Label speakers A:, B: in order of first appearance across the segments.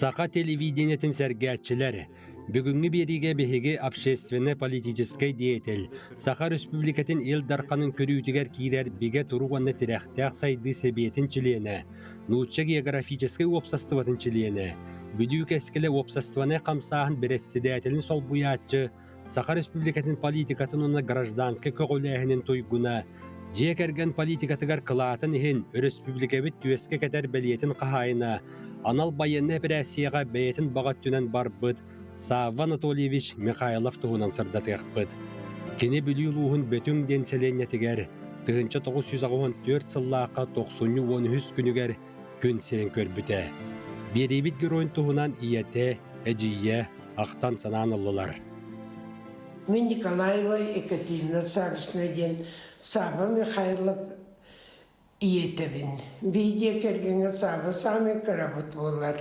A: Саха телевидениетин сэргээччилэр, бүгүҥҥү биэриигэ биһиги общественнай-политическай деятель, Саха Республикатын Ил Дарханын көрүүтүгэр киирэр бигэ турук уонна тирэхтээх сайдыы сэбиэтин чилиэнэ, Нуучча географическай уопсастыбатын чилиэнэ, Бүлүү кэскилэ уопсастыбаннай хамсааһын бэрэссэдээтэлин солбуйааччы, Саха Республикатын политикатын уонна гражданскай көҕүлээһинин туйгуна, дьиэ кэргэн политикатыгар кылаатын иһин өрөспүүбүлүкэбит түөскэ кэтэр бэлиэтин хаһаайына, анал байыаннай эпэрээссийэҕэ бэйэтин баҕа өттүнэн барбыт Савва Анатольевич Михайлов туһунан сырдатыахпыт. Кини Бүлүү улууһун Бөтүҥ диэн сэлиэнньэтигэр 1984 сыллаахха тохсунньу 13 күнүгэр күн сирин көрбүтэ. Биэриибит геройун туһунан ийэтэ, эдьиийэ ахтан санаан ыллылар.
B: Мин Николаева Екатерина Саввична диэн Савва Михайлов ийэтэбин. Биир дьиэ кэргэҥҥэ Савва саамай кырабыт буолар.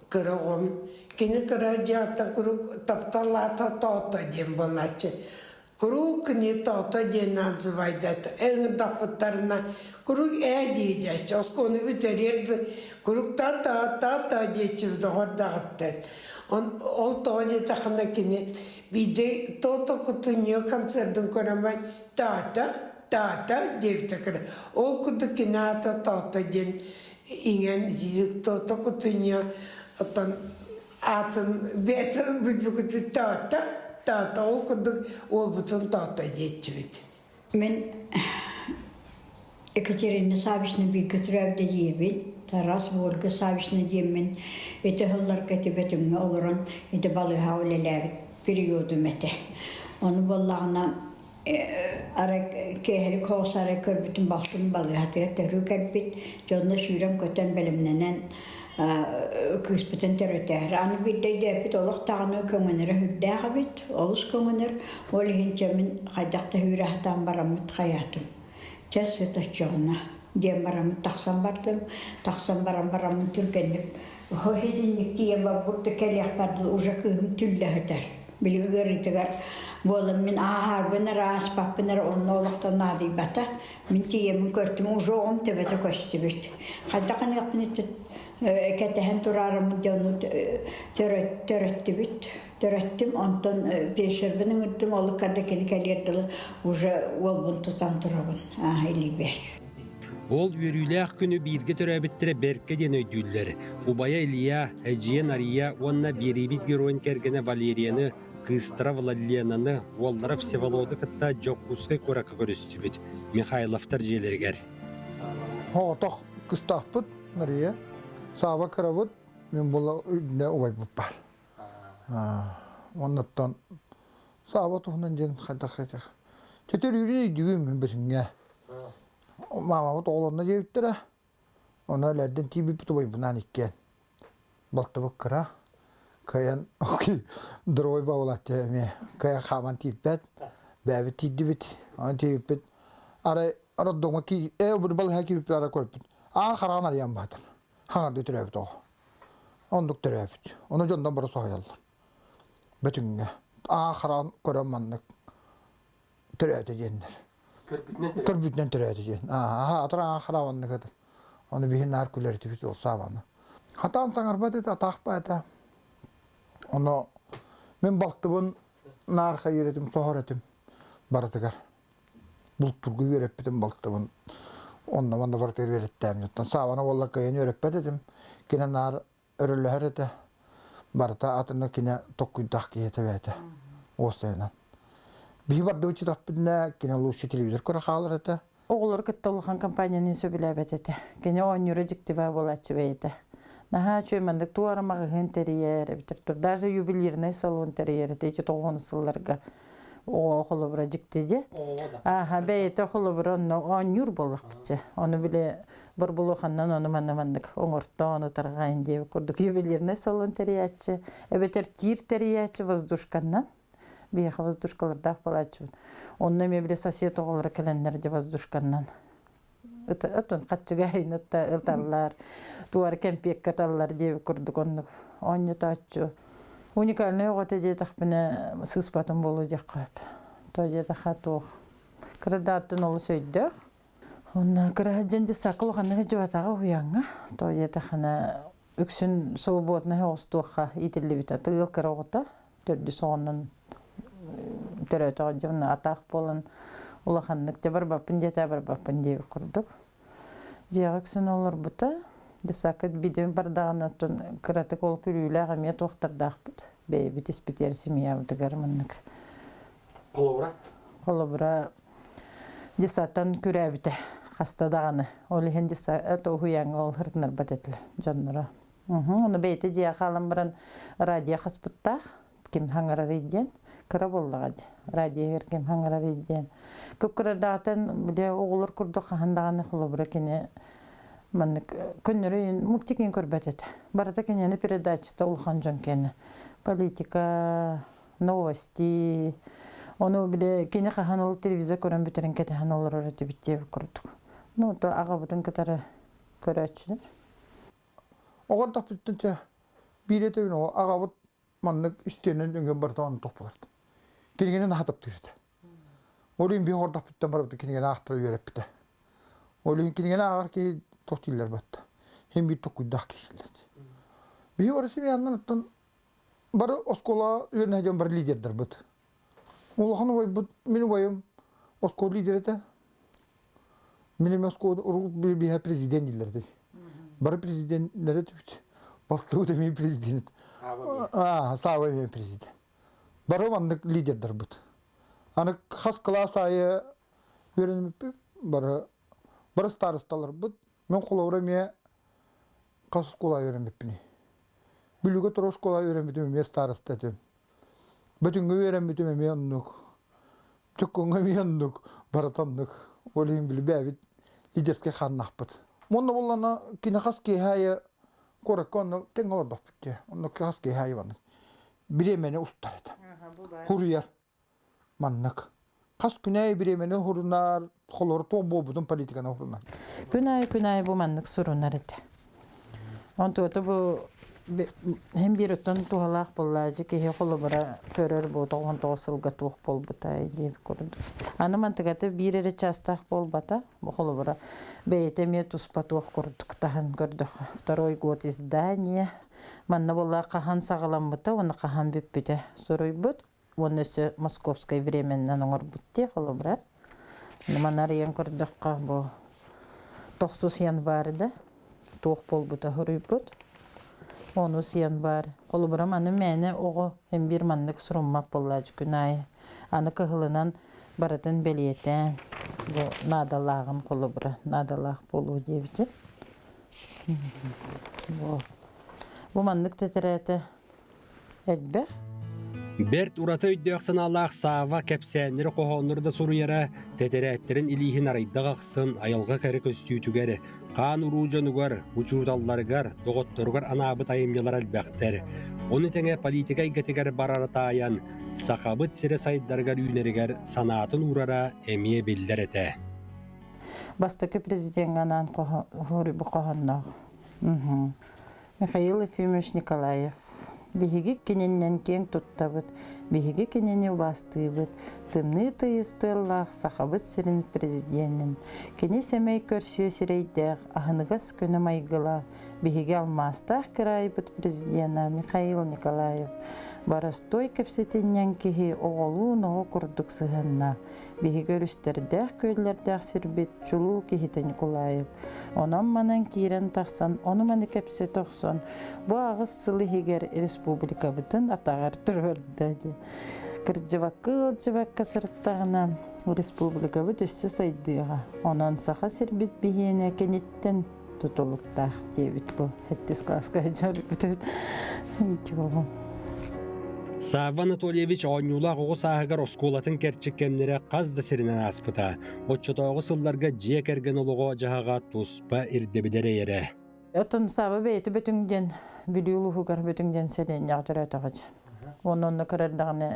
B: Кыра оҕом. Кини кыра дьиэттэн куруук таптал аата Тоото диэн буолааччы. Куруук кини Тоото диэн называйдат. Ыҥырдахпыттарына куруук ээ диэччи. Оскуоланы бүтэриэр куруук та-та та-та диэччи доҕордоҕуттан. Ол тоҕо диэтэххинэ кини биирдэ Тоото Кутуньо концердын көрөмөн Таата, Таата диэбитэ кыра. Ол курдук кини аата Тоото диэн иҥэн Тоото Кутуньо оттон аатын бэйэтэ билбиккитин Таата, Таата ол курдук уолбутун Тоото диэччибит.
C: Мин Екатерина Саввична бииргэ төрөөбүт эдьиийбин Тарас Ольга Саввична диэммин ити сылларга ити Бөтүҥҥэ олорон ити балыыһаҕа үлэлээбит периодум этэ. Ону буоллаҕына арай киэһэлик соҕус арай көрбүтүм балтым балыыһатыгар төрүү кэлбит дьонно сүүрэн-көтөн бэлэмнэнэн кыыспытын төрөтөөрү аны биирдэ өйдөөппүт олох даҕаны көҥөнөрө сүрдээх эбит олус көҥөнөр ол иһин чэ мин хайдах да сүүрэ сатаан бараммыт хайаатым чэ сыт оччоҕуна диэн бараммыт тахсан бардым тахсан баран бараммын түргэнник итинник тиийэн барбыт да кэлиэхпэр дылы уже кыыһым түллэ сытар били ыарыытыгар буолан мин ааһаарбын эрэ ааспаппын эрэ онно олохтон наадыйбата мин тиийэммин көртүм уже оҕом төбөтө көстүбүт хайдах гыныахпын кэтэһэн тураарыммын дьону төрөттүбүт төрөттүм онтон фельдшербин ыҥырдым ол ыккарда кини кэлиэр дылы уже уолбун тутан турабын илиибэр.
A: Ол үөрүүлээх күнү бииргэ төрөөбүттэрэ бэркэ диэн өйдүүллэр. Убайа Илья, эдьиийэ Нария уонна биэриибит геройун кэргэнэ Валерияны, кыыстара Владленаны, уоллара Всеволоду кытта Дьокуускай куоракка көрүстүбүт, Михайловтар дьиэлэригэр.
D: Оҕотох кыстаахпыт Нария, Сааба кырабыт, мин була үрдүнэ убайбыт баар. Оннуттан Сааба туһунан диэн хайдах этэх. Төтөрүүрүн өйдүүбүн мин бүтүҥҥэ. Маамабыт оҕолонно диэбиттэрэ. Ону элэрдэн тиийбиппит убайбынаан иккиэн. Балтыбыт кыра. Кыайан дорогой баулааччы эмиэ кыайан хааман тиийбэт. Бэйэбит тиийдибит. Оны тиийбиппит. Арай роддоҥҥо кии ээ балыһа киирбиппит арай көрбүт. Аан хараҕын арыйан баатар. Хаҥардыы төрөөбүт оҕо. Оннук төрөөбүт. Ону дьоннор бары соһуйаллар. Бөтүҥҥэ. Аа хараҕын көрөн маннык төрөөтө диэннэр. Көрбүтүнэн төрөөтө диэн. Аа атар аа хараҕын оннук этэ. Ону биһи наар күлэритибит ол саабаны. Хатаан саҥарбат этэ, атаахпа этэ. Ону мин балтыбын наар хайыр этим, соһор этим барытыгар. Бултурга үөрэппитим балтыбын. Онно манна барытыгар үөрэттээм. Саабаны буолла кыайан үөрэппэт этим. Кини наар өрөлөһөр этэ. Барыта атына кине токкуйдаах киһи этэ бэйэтэ. Уостайынан. Биһи бардыбыт чытахпытына кине лучше телевизор көрө хаалар этэ.
E: Оҕолору кытта улахан компанияны сөбүлээбэт этэ. Кини оонньуура дьиктибэ буолааччы бэйэтэ. Наһаа үчүгэй маннык туора маҕаһыын тэрийэр эбитэр тур даже ювелирный салон тэрийэр этэ ити тоҕуһун сылларга оҕо холобура дьикти дии. Ааха бэйэтэ холобура онно оонньуур буоллахпытча. Ону били борбулуоханнан ону манна маннык оҥортоон утарҕайын диэбит курдук ювелирнай салон тэрийээччи эбэтэр тиир тэрийээччи воздушканнан биһиэхэ воздушкалардаах буолааччыбын онно эмиэ били сосед оҕолоро кэлэннэр дьэ воздушканнан отон хаччыга ыталлар туора кэмпиэккэ ыталлар диэбит курдук оннук оонньотооччу уникальнай оҕо этэ диэтэхпинэ сыыспатым буолуо диэххэ сөп то диэтэххэ туох кырадааттан олус өйдөөх Онно кыра сылдьан дьыссаакка улаханнык сылдьыбатаҕа уһуйааҥҥа. Тоҕо диэтэххинэ Үксүн свободнай оҕустуохха иитиллибитэ. Тыыл кыра оҕото төрдүс оҕонон төрөөтөҕө дьон атаах буолан улаханнык дьэ барбаппын диэтэ барбаппын диэбит курдук. Дьиэҕэ үксүн олорбута. Десакка бидем бардаҕына оттон кыратык ол күлүүлээх эмиэ туохтардаахпыт. Бэйэбит испитигэр семьябытыгар маннык.
A: Холобура?
E: Холобура десаттан күрээбитэ хаста даҕаны. Ол иһин десат уһуйааҥҥа ол һыртынарбат этилэр дьонноро. Ону бэйэтэ дьиэҕэ хаалан баран радио хаспыттаах ким хаҥарарый диэн кыра буоллаҕа дии радиогар ким хаҥарарый диэн кып-кырадаатан бile оҕолор курдук хаһан даҕаны холобура кини маннык көннөрү мультикин көрбөт этэ барыта кинини передачата улахан дьон киэнэ политика новости ону бile кини хаһан ол телевизор көрөн бүтэрин кэтэһэн олорор этибит диэбит курдук ну то аҕабытын кытары көрөөччүлэр
D: Оҕордохпуттан чэ биир этэбин оҕо аҕабыт маннык истиэнэн үҥэн барыта онно тохпулар. Кинигини наһаа таптыыр этэ. Ол иһин биһи оҕордохпуттан барыбыт кинигини аахтара үөрэппитэ. Ол иһин кинигини ааҕар киһи туох дииллэр батта. Хин биир токуйдаах киһилэр. Биһи бары семьяннан оттон бары оскуола үөрэнэ дьон бары лидердарбыт. Улахан убайбыт, мин убайым оскуола лидер этэ. Мин эмиэ оскуола урут биһэ президент дииллэр этэ. Бары президентлэрэ түбүт. Балтыбыт эмиэ президент. Аа, Саава эмиэ президент. Бары маннык лидердарбыт. Аны хас кылаас аайы үөрэниппит, бары бары старосталарбыт. Мен холобура эмиэ хас оскуола үөрэммиппиний. Бүлүүгэ турар оскуола үөрэммитим эмиэ староста этим. Бөтүҥҥэ үөрэммитим эмиэ оннук. Чоккоҥҥо эмиэ оннук, барыта оннук. Ол иһин билбээбит лидерскэй хааннаахпыт. Уонна буоллаҕына кини хас киэһэ аайы куоракка онно тэҥҥэ олордохпут дии. Онно хас киэһэ аайы маннык бириэмэни устар этэ. Хуруйар маннык. Хас күн аайы бириэмэни хурунар, холоро туох буолбутун политиканы хурунар.
E: Күн аайы күн аайы бу маннык сурунар этэ. Онтуота бу Һин биир оттон туһалаах буоллаачы киһи холобура көрөр бу 99 сылга туох буолбута диэбит курдук. Аны мантыгата биир эрэ чаастаах буолбата. Бу холобура бэйэтэ эмиэ туспа туох курдук таһан көрдөххө. Второй год издания. Манна буолла хаһан саҕаламмыта уонна хаһан бүппүтэ суруйбут. Уонна өссө московскай временнэн оҥорбут дии холобура. Манна арыйан көрдөххө бу тохсус январь да туох буолбута суруйбут. Онус январь. Холобура маны мээнэ оҕо эн биир маннык суруммат буоллаачы күн аайы. Аны кыһылынан барытын бэлиэтээн бу наадалааҕын холобура наадалаах буолуо диэбитим. Бу, бу маннык тэтэрээтэ Элбэх.
A: Бэрт ураты өйдөөх-санаалаах Сава кэпсээннэри хоһооннору да суруйара, тэтэрээттэрин илииһин арыйдах ахсын айылҕа кэрэ көстүүтүгэр, хаан-уруу дьонугар, учууталларыгар, доҕотторугар анаабыт айымньылара элбэхтэр. Ону тэҥэ политика эйгэтигэр барара таайан, Сахабыт сирэ сайдарыгар үүнэригэр санаатын уурара эмиэ биллэр этэ.
E: Бастакы президеҥҥэ анаан хоһоонноох. Михаил Ефимович Николаев Биһиги кининнэн киэҥ туттабыт, биһиги кинини убаастыыбыт, тымныы тыйыс тыаллаах Сахабыт сирин президенин. Кини сэмэй көрсүө сирэйдээх, аһыныгас көнө майгылаах, биһиги алмаастаах кыраайбыт президена Михаил Николаев боростуой кэпсэтинньэҥ киһи оҕолуун оҕо курдук сыһыаннаах, биһиги өрүстэрдээх күөллэрдээх сирбит чулуу киһитэ Николаев Онон-манан киирэн тахсан, ону-маны кэпсэтэ охсон, бу аҕыс сыл иһигэр республикабытын атаҕар туруорда диэн. Кырдьыбакка ыалдьыбакка сырыттаҕына, республикабыт өссө сайдыаҕа. Онон Саха сирбит биһиэнэ киниттэн тутулуктаах диэбит бу. Сэттис кылааска сылдьарбыт.
A: Савва Анатольевич оонньуулаах оҕо сааһыгар оскуолатын кэрчик кэмнэрэ хас да сиринэн ааспыта. Оччотооҕу сылларга дьиэ кэргэн олоҕо-дьаһаҕа туспа ирдэбилэ эрэйэрэ.
E: Оттон Саба бэйэтэ Бөтүҥ диэн Бүлүү улууһугар Бөтүҥ диэн сэлиэнньэҕэ төрөөтөҕүч. Уонна онно көрөрдөҕүнэ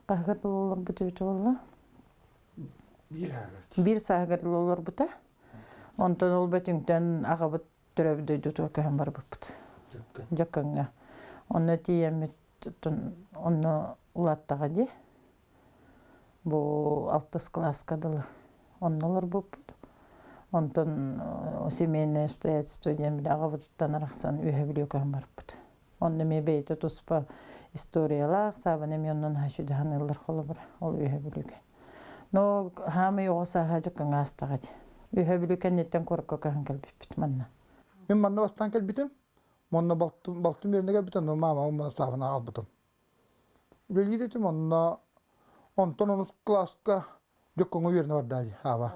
E: хаһыгар дылы олорбут эбитэ буолла? Биир сааһыгар дылы олорбута. Онтон ол Бөтүҥтэн аҕабыт төрөөбүт дойдутугар көһөн барбыппыт. Дьөккөҥҥө. Онно тиийэммит онно улааттаҕа дии. Бу алтыс кылааска дылы онно олорбуппут. Онтон семейное обстоятельство диэн били аҕабытыттан арахсан үөһэ Бүлүү көһөн барбыт. Онно эмиэ бэйэтэ туспа историялаах, саабаны эмиэ оннун хаһан холобура ол үөһэ Бүлүүгэ. Но хаамый оҕо сааһа дьуккаҥа аастаҕа дии. Үөһэ Бүлүү кэнниттэн куоракка көһөн кэлбиппит манна.
D: Мин манна бастаан кэлбитим. Манна балтым, балтым үөрэнэ кэлбитим, онно маамабын манна саабын аҕалбытым. Үлэлиир этим, онно онтон онус кылааска Дьоккоҥҥо үөрэнэ барда дии, аава.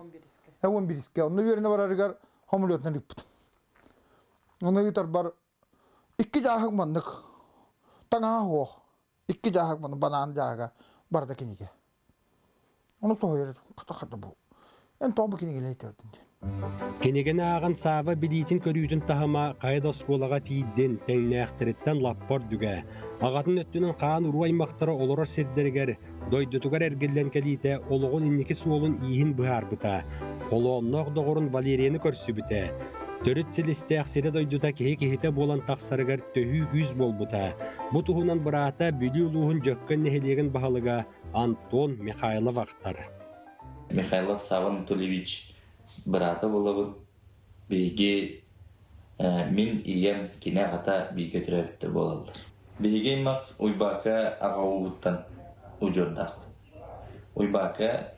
D: 11-искэ. Онно үөрэнэ барарыгар самолетунан ыыппытым. Онно ыытарбар икки дьааһык маннык таҥаһа суох, икки дьааһык маннык банаан дьааһыга барда кинигэ. Ону соһуйар хата-хата бу. Эн тоҕо бу кинигэлэри төрдүн диэн.
A: Кинигэни ааҕан Сааба билиитин-көрүүтүн таһыма хайа да оскуолаҕа тиийдин, тэҥнээхтэриттэн лаппа үрдүгэ. Аҕатын өттүнэн хаан уруу аймахтара олорор сирдэригэр, дойдутугар эргиллэн кэлиитэ олоҕун инники суолун-ииһин быһаарбыта. Холоонноох доҕорун Валерияны көрсүбүтэ. Төрүт силистээх сирэ-дойдута киһи киһитэ буолан тахсарыгар төһүү күүс буолбута. Бу туһунан быраата Бүлүү улууһун Дьөккөн нэһилиэгин баһылыга Антон Михайлов ахтар.
F: Михайлов Савва Анатольевич быраата буолабын. Биһиги мин ийэм кини аҕата бииргэ төрөөбүттэр буолаллар. Биһиги аймах Уйбаака аҕа ууһуттан удьуордаахпыт. Уйбаака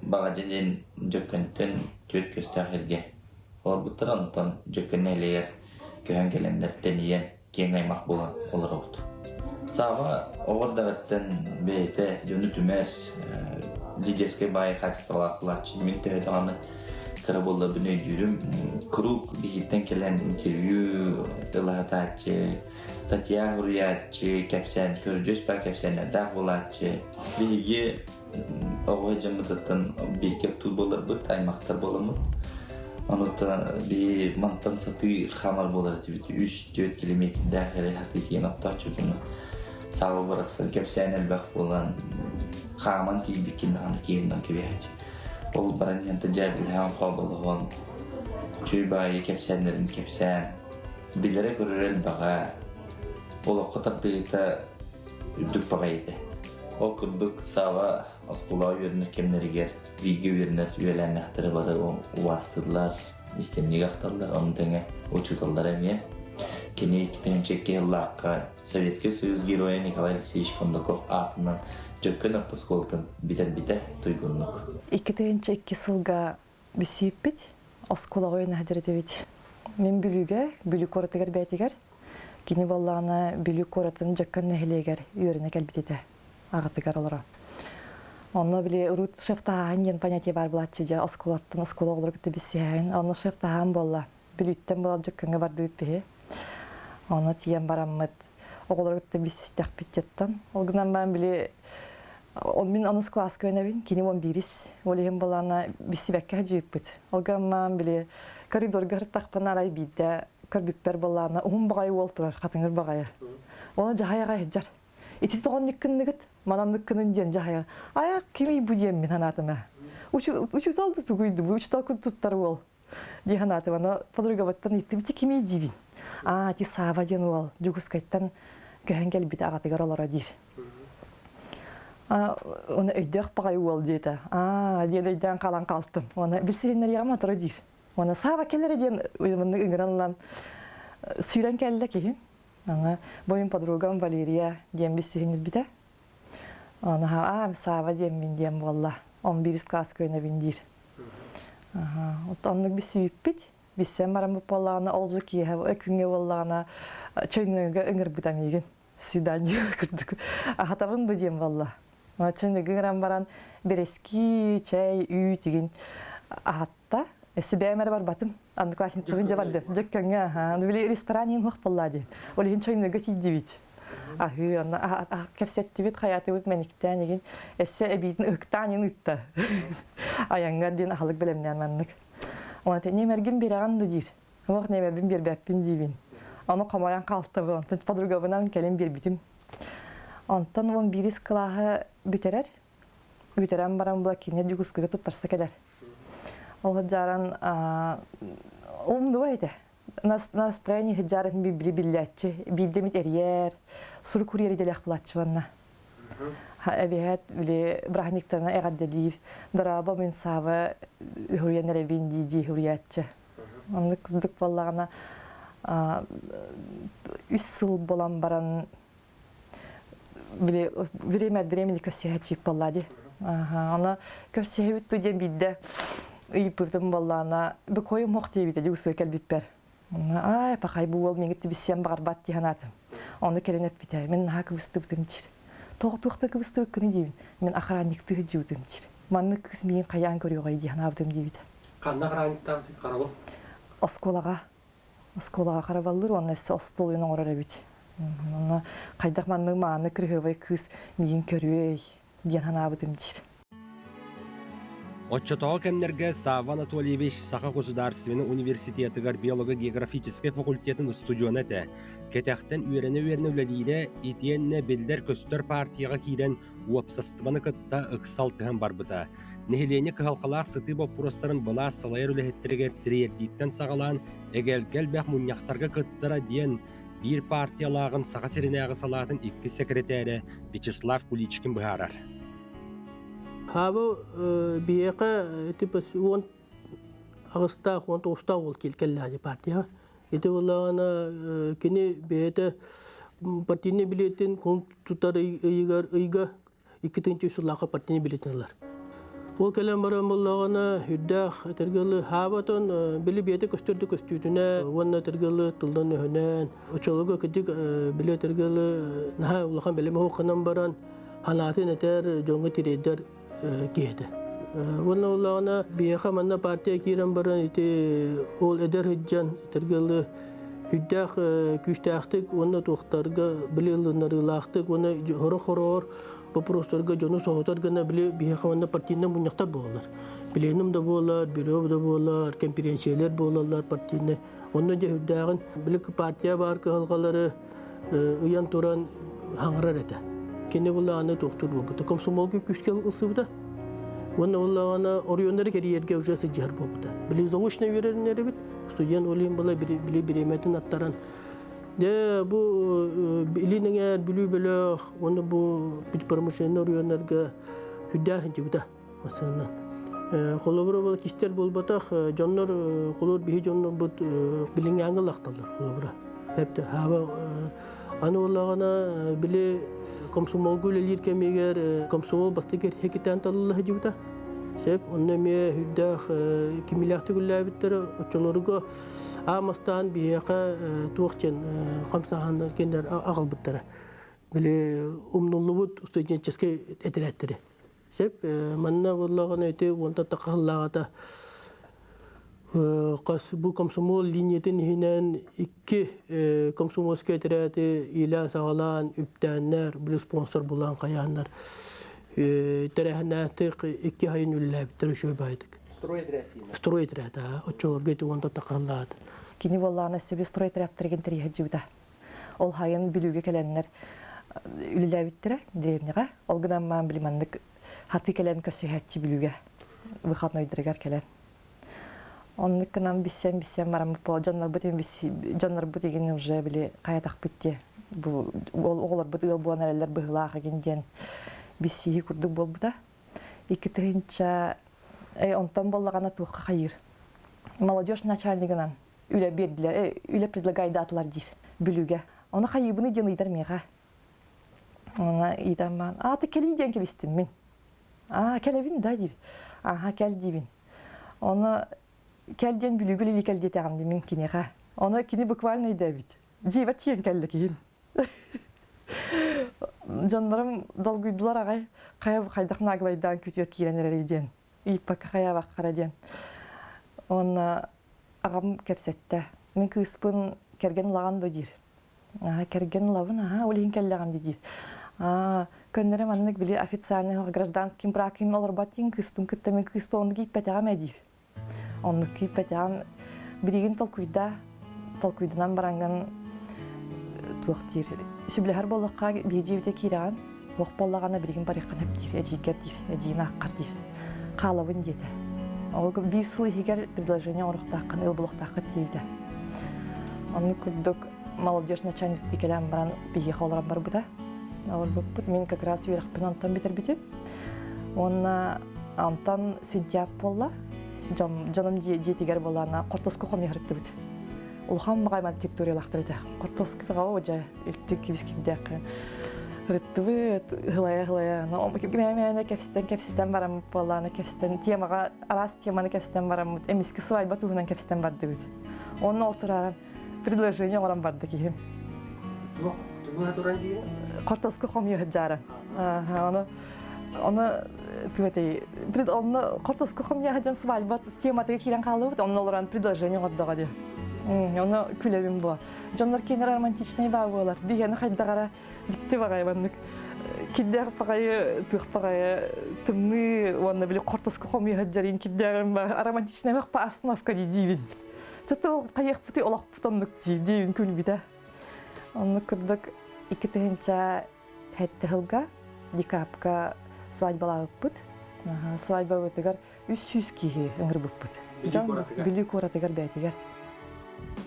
F: Баҕадьа диэн Дьөккөнтөн түөрт көстөөх сиргэ олорбуттар, онтон Дьөккөн нэһилиэгэр көһөн кэлэннэр тэнийэн киэҥ аймах буолан олоробут. Сааба оҕо эрдэҕиттэн бэйэтэ дьону түмэр, лидерскэй баай хаачыстыбалаах буолааччы. Мин төһө даҕаны кыра буолларбын өйдүүрүм. Куруук биһиттэн кэлэн интервью ылаһатааччы, статья суруйааччы, кэпсээн, көрдьүөс баар кэпсээннэрдээх буолааччы. Биһиги оҕо дьоммутуттан бииргэ оттуур буоларбыт, аймахтар буоламмыт. Онуттан биһи мантан сатыы хаамар буолар этибит. 3-4 километрдээх эрэ сатыы тиийэн оттооччутуну сааба барахсан кэпсээн элбэх буолан хааман тиийбиккин даҕаны киһимнэн кэбиһээччи. Ол баран иһэн дьээбилэһэн хооболоһон, үчүгэй баайы кэпсээннэрин кэпсээн, билэрэ-көрөрө элбэҕэ, олоххо тардыһыыта үрдүк баҕайы этэ. Ол курдук Сава оскуолаҕа үөрэнэр кэмнэригэр бииргэ үөрэнэр үөлээннээхтэрэ бары убаастыыллар, истиҥник ахталлар, ону тэҥэ учууталлара эмиэ. Кини 2002 сыллаахха Советский Союз Геройа Николай Алексеевич Кондаков аатынан Дьөккөн орто оскуолатын бүтэрбитэ туйгуннук.
G: 2002 сылга бисииппит оскуолаҕа үөрэнэ сылдьар этибит. Мин Бүлүүгэ, Бүлүү куоратыгар бэйэтигэр, кини буоллаҕына Бүлүү куоратын Дьөккөн нэһилиэгэр үөрэнэ кэлбит этэ, аҕатыгар олоро. Онно били урут шефтааһын диэн понятие баар буолааччы дьэ оскуолаттан оскуола оҕолору кытта билсиһээһин. Онно шефтааһын буолла. Бүлүүттэн буолар Дьөккөҥҥө бардыбыт биһи. Онно тиийэн бараммыт оҕолору кытта билсистэхпит дьэттэн. Ол гынан баран били ол мин онус кылааска үөрэнэбин, кини 11-ис. Ол иһин буолаана билсибэккэ сылдьыбыппыт. Ол гынан били коридорга сырыттахпына арай биирдэ көрбүппэр буоллаана уһун баҕайы уол турар, хатыҥыр баҕайы. Оны дьаһай аҕай сылдьар. Ити тоҕоннук гынныгыт, мананнык гынын диэн дьаһайар. Айа кимий бу диэммин санаатым ээ. Учуутал да тугуйду, бу учуутал туттар уол. Дии санаатым. Аны подругабыттан ыйыттым, ити кимий диибин. Аа, ити Сава диэн уол Дьокуускайтан көһөн кэлбит аҕатыгар олоро диир. Оны өйдөөх баҕайы уол диэтэ. Аа, диэн өйдөөн хаалан хаалтым. Оны билсиһиннэриэҕим оторо диир. Оны Сава кэлэрэ диэн маннык ыҥыран ылан сүүрэн кэллэ киһи. Аны бу мин подругам Валерия диэн билсиһиннэрбитэ. Аны аа, Сава диэммин диэн буолла. Он биирис класс көнөбүн диир. Оннук билсибиппит. Билсэн бараммыт буоллаҕына, ол же киэһэ күҥҥэ буоллаҕына чөйнөҥгө ыҥырбыта миигин. Свидание курдук. Аһатабын да диэн буолла. Чөйнөҥгө ыҥыран баран бэрэски, чэй, үүт игин аһатта. Сибэм эрэ барбатым. Одноклассницабын дьэ бардым. Дьөккөҥҥө, аха. Били ресторан иин хуох буолла диэн. Ол иһин чөйнөҥгө тиийдибит. Аһыы, онно кэпсэттибит, хайаатыбыт мэниктээн игин. Өссө эбиитин ыһыктаан иин ыытта. Айаҥҥар диэн аһылык бэлэмнээн маннык. Оны ньэмэргин биэрэҕин да диир. Ох, ньэмэрбин биэрбэппин диибин. Ону хомойон хаалтабын. Онтон подругабынан кэлин биэрбитим. Онтон 11 кылааһы бүтэрэр. Бүтэрэн баран була кинигэ Дьокуускайга туттарса кэлэр. Ол дьааран умнуба этэ. Настроение сыдьааратын били биллээччи, биирдэ эмит эрийэр, сурук курьер идэлээх булааччы манна. Эбиһэт били бырааһынньыктарына эҕэрдэлиир. Дорообо мин Сааба үһүрүйэн эрэбин дии-дии үһүрүйээччи. Оннук курдук буоллаҕына үс сыл буолан баран били время от времени көрсүһээччи буолла дии. Аны көрсүһэбит ту диэн биирдэ ыйыппытым буоллаҕына быкойум ох диэбитэ дьуусуга кэлбиппэр. Ай, пахай бу уол миҥит тибиссиэн баҕарбат дии санаатым. Ону кэлин эппитэ, мин наһаа кыбыстыбытым диир. Тоҕо туохта кыбыстыбыккыны диибин, мин охранниктыы сылдьыбытым диир. Маннык кыыс миигин хайаан көрүөҕэй дии санаабытым диэбитэ.
A: Ханна охранниктаабытый харабыл?
G: Оскуолаҕа. Оскуолаҕа харабаллыыр уонна өссө остуол уйун оҥорор эбит. Онно хайдах маннык мааны кырыһыабай кыыс миигин көрүөй диэн санаабытым диир.
A: Оччотооҕу кэмнэргэ Савва Анатольевич Саха государственнай университетыгар биолого-географическай факультетын устудьуона этэ. Кэтэхтэн үөрэнэ-үөрэнэ үлэлиирэ итиэннэ биллэр-көстөр партияҕа киирэн уопсастыбаны кытта ыкса алтыһан барбыта. Нэһилиэнньэ кыһалҕалаах сытыы боппуруостарын былаас салайар үлэһиттэригэр тириэрдииттэн саҕалаан эгэлгэ элбэх мунньахтарга кыттара диэн биир партиялааҕын Саха сиринээҕи салаатын иккис сэкирэтээрэ Вячеслав Куличкин быһаарар.
H: Хаабы биһиэхэ типа 18-таах, 19-таах уол кэллээди партияҕа. Ити буоллаҕына кини бэйэтэ партийнай билиэтин кун тутар ыйыгар ыйга 2003 сыллаахха партийнай билиэтин ылар. Ол кэлэн баран буоллаҕына үрдээх этэргэ хаабатон били бэйэтэ көстөрдө көстүүтүнэ уонна этэргэ тылдан өһөнөн очолого кырдьык били этэргэ наһаа улахан бэлэм оһоххонон баран ханаатын этэр, дьоҥҥо тириэрдэр киһи этэ. Уонна буоллаҕына биһиэхэ манна партия киирэн баран ити ол эдэр сылдьан этэргэ үрдээх күүстээхтик уонна туохтарга били ылыннарыылаахтык уонна хорох-хороҕор боппуруостарга дьону соһутар гына били биһиэхэ манна партийнай мунньахтар буолаллар. Пленум да буолар, бюро да буолар, конференциялар буолаллар партийнай. Онно дьэ үрдээҕин били партия баар кыһалҕалары ыйан туран хаҥарар этэ. Кини буллаҕына туохтуур буолбута. Комсомолга күүскэ ылсыбыта. Уонна буллаҕына оройуоннары кэрийэргэ уже сылдьыһар буолбута. Били заочно үөрэнэр эбит. Студент олин была били бириэмэтин аттаран Дэ бу Илин эҥээр Бүлүү бөлөх уонна бу промышленнай оройуоннарга үрдээх сылдьыбыта. Массыынанан. Холобура бол кистэр буолбатах, дьоннор холобур биһи дьоннорбут билиҥҥээҥҥэ ылахталлар холобура. Эпте хаба аны буоллаҕына били комсомолга үлэлиир кэмигэр комсомол бастакы эрхекитэн талылла сылдьыбыта. Сөп, онно эмиэ үрдээх кимилээхтик үлэлээбиттэрэ оччолорго аамастаан биһиэхэ туох диэн хамсааһыннар кинилэр аҕалбыттара. Били умнуллубут студенческий этэрээттэри. Сөп, манна буоллаҕына ити уонтан тахха сыллааҕыта хас бу комсомол линиятын иһинэн икки комсомольскай этэрээти иилээн-саҕалаан үптээннэр, били спонсор булан хайааннар тэрээһиннээхтик икки айын үлэлээбиттэр үчүгэй баайдык.
A: Строй этэрээт
H: Строй этэрээт, аа, оччолорго ити уонтан тахха сыллааҕыта.
G: Кини буоллаҕына себе строй этэрээттэригин тэрийэ сылдьыбыта. Ол хайын Бүлүүгэ кэлэннэр үлэлээбиттэрэ деревняҕа. Ол гынан маан били маннык хатыы кэлэн көрсүһээччи Бүлүүгэ выходнойдарыгар кэлэн. Оннук гынан биссэн-биссэн бараммыт буол дьоннорбут дьоннорбут игин уже били хайатахпыт диэ бу ол оҕолорбут ыал буолан эрэллэр быһыылаах игин диэн биссииһи курдук буолбута. 2000 онтон буоллаҕына туохха хайыыр. Молодежь начальнигынан үлэ биэрдилэр, үлэ предлагайдаатылар диир Бүлүүгэ. Ону хайыыбыный диэн ыйытар миэхэ. Она ыйытан ааты кэлии диэн кэбистим мин. Аа, кэлэбин да диир. Аха, кэл диибин. Ону кэл диэн Бүлүүгэ үлэлии кэл диэтэҕим дии мин киниэхэ. Ону кини буквально өйдөөбүт. Дьиэбэр тиийэн кэллэ киһин. Дьоннорум долгуйдулар аҕай. Хайа хайдах наглайдаан күтүөт киирэн эрэрий диэн. Ыйыппакка хайаабаххара диэн. Уонна аҕам кэпсэттэ. Мин кыыспын кэргэн ылаҕын дуо диир. Аа, кэргэн ылабын, аһаа, ол иһин кэллэҕим дии диир. Аа, көннөрө маннык били официальный гражданским бракым олорбот диэн кыыспын кытта мин кыыспын оннук ииппэтэҕим ээ диир. Оннук ииппэтэҕим билигин толкуйда, толкуйданан бараҥҥын туох диир, сөбүлэһэр буоллахха биһиги киирэҕин, Туох буоллаҕына билигин барыаххын сөп диир, эдьиийгэр диир, эдьиийин ааххар диир. Хаалабын диэтэ. Ол биир сыл иһигэр предложение оҥоруохтааххын, ыал буолуохтааххыт диэбитэ. Оннук курдук молодежь начальник кэлэн баран биһиэхэ олорон барбыта. Олорбуппут. Мин как раз үөрэхпин онтон бүтэрбитим. Уонна онтон сентябрь буолла. Дьонум дьиэтигэр буоллаана хортуоска хомуйа сырыттыбыт. Улахан баҕайы территориялаахтар этэ. Хортуоска таҕа дьэ үлтүк кибис кирдээх ырыттыбыт, ылая-ылая. Мээнэ кэпсэтэн кэпсэтэн бараммыт буоллаана кэпсэтэн темаҕа араас теманы кэпсэтэн бараммыт эмискэ свадьба туһунан кэпсэтэн бардыбыт. Онно ол турааран предложение оҥорон барда киһим.
A: Тугу туран диин?
G: Хортоска хомуйа сылдьааран. Ону ону тугу онно хортоска хомуйа сылдьан свадьба тематыгар киирэн хааллыбыт, онно олорон предложение оҥордоҕо дии. Ону күлэбин буо. Дьоннор кинилэр романтичнай баа буолар. Биһиэни хайдаҕара дьикти баҕайы маннык кирдээх баҕайы туох баҕайы тымныы уонна били хортоска хомуйа сылдьарыын кирдээҕим ба романтичнай по обстановка дии диибин. Чато хайыахпытый олохпут оннук дии диибин күлбүтэ. Оннук курдук 2007 сылга декабрьга свадьбалаабыппыт. Свадьбабытыгар 300 киһи ыҥырбыппыт. Бүлүү куоратыгар бэйэтигэр.